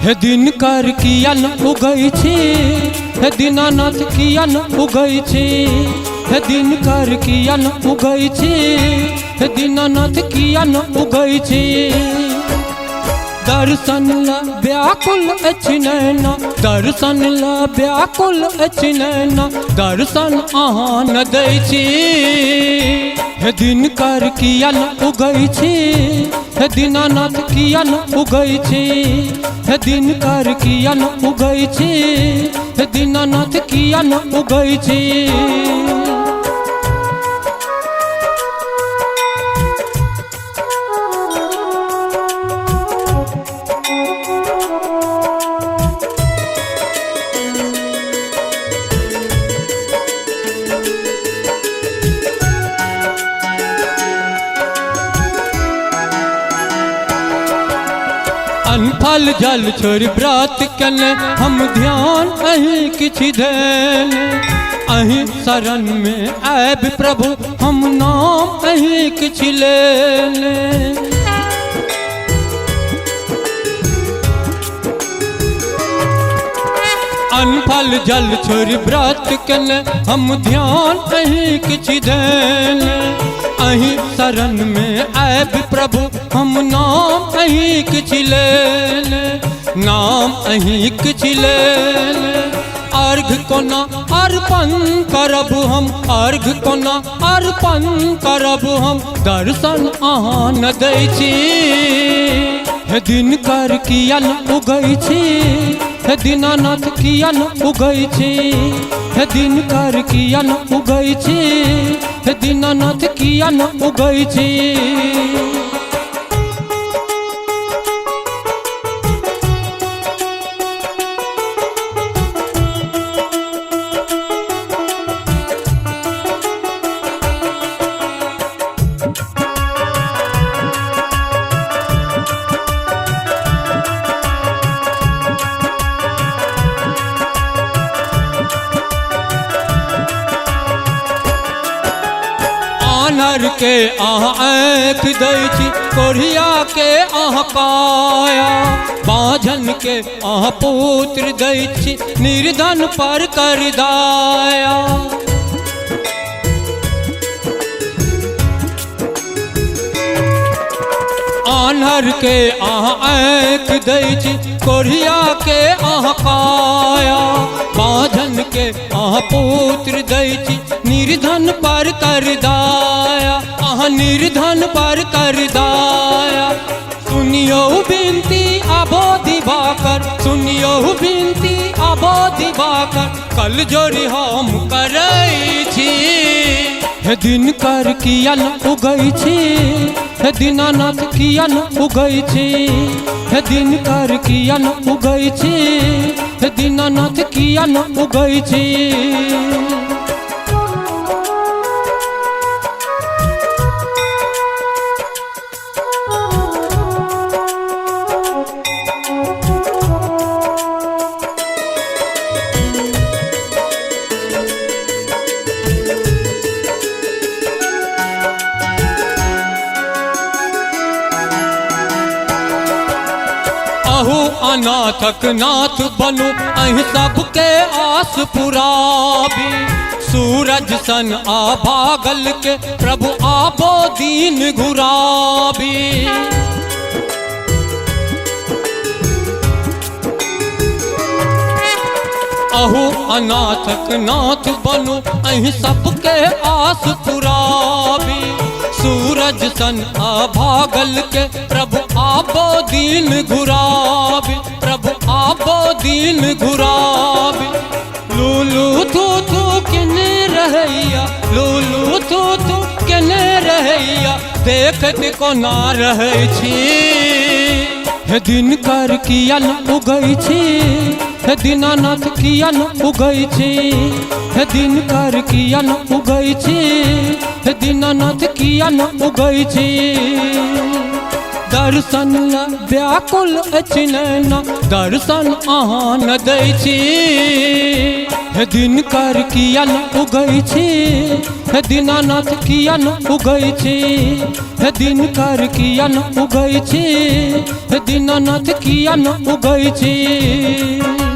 हे दिनकर किया न उगै छी, हे दीनानाथ किया न उगै छी, हे दिनकर किया न उगै छी, हे दीनानाथ किया न उगै छी। दर्शन ला व्याकुल अछि नैना, दर्शन ला व्याकुल अछि नैना, दर्शन अहाँ न दै छी। हे दिनकर किया न उगै छी, हे दीनानाथ किया न उगै छी, हे दिनकर किया न उगै छी, हे दीनानाथ किया न उगै छी। अनफल जल छोड़ व्रत केने हम ध्यान अहीं किछु देने, अहीं शरण में आबि प्रभु हम नाम अहीं किछु लेने। अनफल जल छोड़ व्रत केने हम ध्यान अहीं किछु देने, अहीं शरण में आबि प्रभु हम नाम अहीं किछु लेने, नाम अहीं किछु लेने। अर्घ कोना अर्पण करब हम, अर्घ कोना अर्पण करब हम, दर्शन अहाँ न दै छी। हे दिनकर किया न उगै छी, हे दीनानाथ किया न उगै छी, हे दिनकर किया न उगै छी, हे दीनानाथ किया न उगै छी। आनर के अहाँ आँखि दै छी, कोढ़िया के अहाँ काया, बाँझन के अहाँ पुत्र दै छी, निर्धन पर कर दाया। आन्हर के अहाँ आँखि दै छी, कोढ़िया के अहाँ काया, बाँझन के अहाँ पुत्र दै छी, निर्धन पर कर दाया, अहाँ निर्धन पर कर दाया। सुनियौ विनती आबो दिवाकर, सुनियौ विनती आबो दिवाकर, कल जोड़ी हम करै छी। हे दिनकर किया न उगै छी, हे दीनानाथ किया न उगै छी, हे दिनकर किया न उगै छी, हे दीनानाथ किया न उगै छी। अहू अनाथक नाथ बनू, अहीं सबके आस पुराबी, सूरज सन अभागल के प्रभु आबो दीन घुराबी। अहू अनाथक नाथ बनू, अहीं सबके आस पुराबी, सूरज सन अभागल के प्रभु आबो दीन घुराबी, प्रभु आबो दीन घुराबी। लूलू थू थू केने रहैया, लूलू थू थू केने रहैया, देखत कोना रहै छी। हे दिनकर किया न उगै छी, हे दीनानाथ किया न उगै छी, हे दिनकर किया न उगै छी, हे दीनानाथ किया न उगै छी। दर्शन ला व्याकुल अछि नैना, दर्शन अहाँ न दै छी। हे दिनकर किया न उगै छी, हे दीनानाथ किया न उगै छी, हे दिनकर किया न उगै छी, हे दीनानाथ किया न उगै छी।